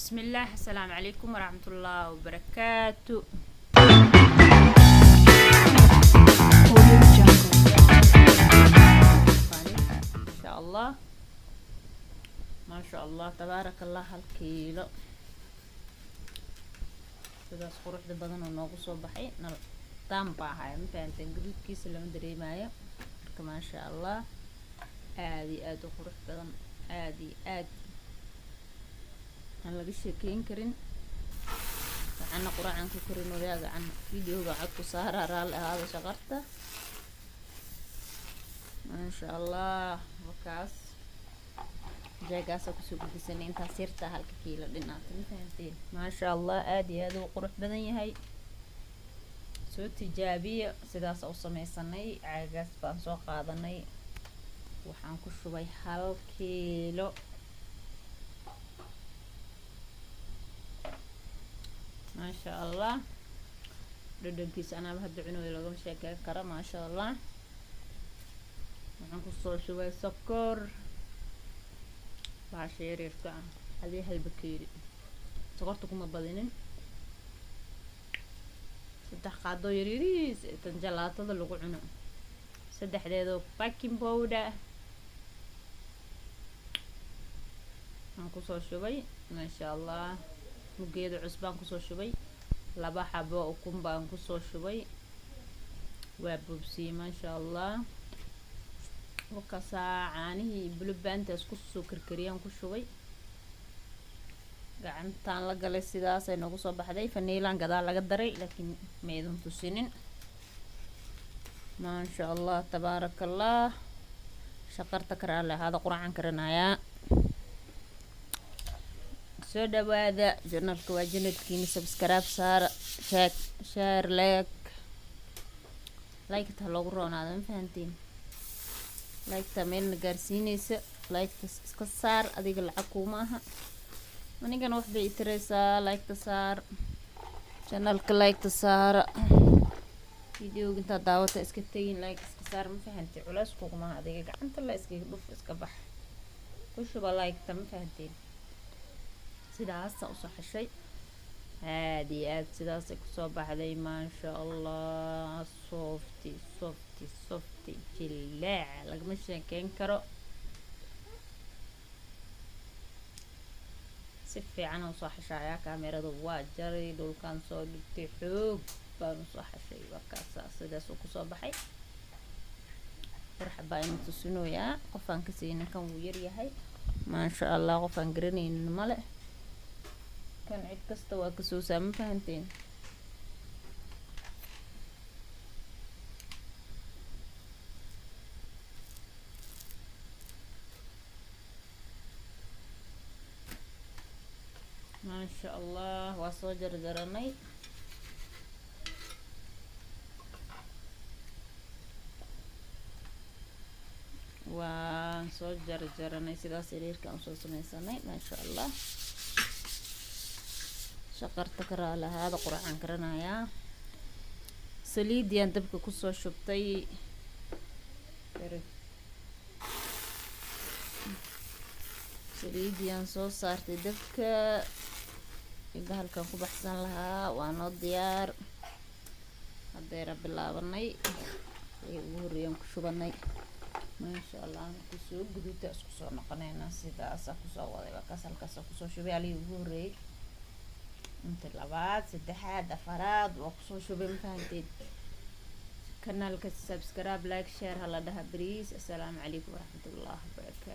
Bismillaah, assalaamu calaykum waraxmatullaahi wabarakaatu. Audio Jungle. Insha Allah, maasha Allah, tabaaraka Allah. 1 kiilo sidaas quruxda badan oo noogu soo baxay. Nal daan baa ahaya, ma fahanteen? Gaduudkiisa lama dareemayo. Marka maasha Allah, aada iyo aada u qurux badan, aada iyo aad aan laga sheekeyn karin. Waxaana quracan ku karinoyaa gacan videoga cod ku saaraa, raalli ahaada. Shaqarta, maasha Allah, markaas jeegaasaa kusoo gudbisanay intaas yartaa, 1-ka kiilo dhinaata, ma fahanteen? Maasha Allah, aada iyo aada u qurux badan yahay. Soo tijaabiya. Sidaas u sameysanay. Caagaas baan soo qaadanay, waxaan ku shubay 1 kiilo. Maasha Allah, dhadhankiisa anaaba hadda cunoy, loogama sheekeyn karo. Maasha Allah, waxaan kusoo shubay sokor, bahasha yaryarka ah, hadii hal bakeeri. Sokorta kuma badinin, 3 qaadoo yaryariis tan jalaatada lagu cuno, saddexdeedoo baking powder aan kusoo shubay. Maasha Allah, mugeeda cusbaan kusoo shubay, 2 xabo ukun baan kusoo shubay, waa boobsiyey. Maasha Allah, wakasaa caanihii bulubaantaas kusoo karkariyaan ku shubay, gacantaan la galay. Sidaasay noogu soo baxday. Faniilaan gadaal laga daray, laakiin ma idin tusinin. Maasha Allah, tabaaraka Allah. Shaqarta karaale ahaada, quracan karanayaa. Soo dhawaada, channelka waa channelkiina. Subscribe saara, sheeg, share, like. Like-ta loogu roonaada, ma fahantiin? Like-ta meelna gaarsiineysa. Like-ta iska saar, adiga lacag kuuma aha, anigana wax bay itireysaa. Like-ta saar channelka, like-ta saara videoga. Intaad daawata iska tegin, like iska saar, ma fahanti? Culays kuguma aha adiga, gacanta la iskaga dhuf, iska bax, ku shuba like-ta, ma fahanteen? Sidaasa usoo xeshay, aada iyo aad sidaasay kusoo baxday. Maasha Allah, soft, soft, soft, jilaac, lagama sheekeyn karo. Si fiican usoo xeshayaa, kaamirada waa jaray, dhulkaan soo dhigtay, xoog baan usoo xeshay. Waa kaasa, sidaas uu kusoo baxay. Farxa baa ina tusinoyaa. Qofaan ka siinin, kan wuu yaryahay. Maasha Allah, qofaan garanaynin male kan, cid kasta waa kasoo saa, ma fahanteen? Maasha Allah, waa soo jarjaranay. Waan soo jarjaranay, sidaas yaryarka aan soo sameysanay. Maasha Allah, shaqarta karaa lahaada, quracaan karanayaa. Saliidiyaan dabka kusoo shubtay. Saliidiyaan soo saartay dabka, bahalkan ku baxsan lahaa waa noo diyaar. Haddeera bilaabanay ee ugu horreeyaan ku shubanay. Maasha Allah, markuu soo guduta isku soo noqonayna. Sidaasa kusoo waday, waa kaas, halkaasa kusoo shubay alihii ugu horreeyay, inta labaad, saddexaad, afaraad waa kusoo shubay, ma fahanteed? Kanaalka subscribe, like, share hala dhaha, please. Assalaamu calaykum waraxmatullahi wabarakaatu.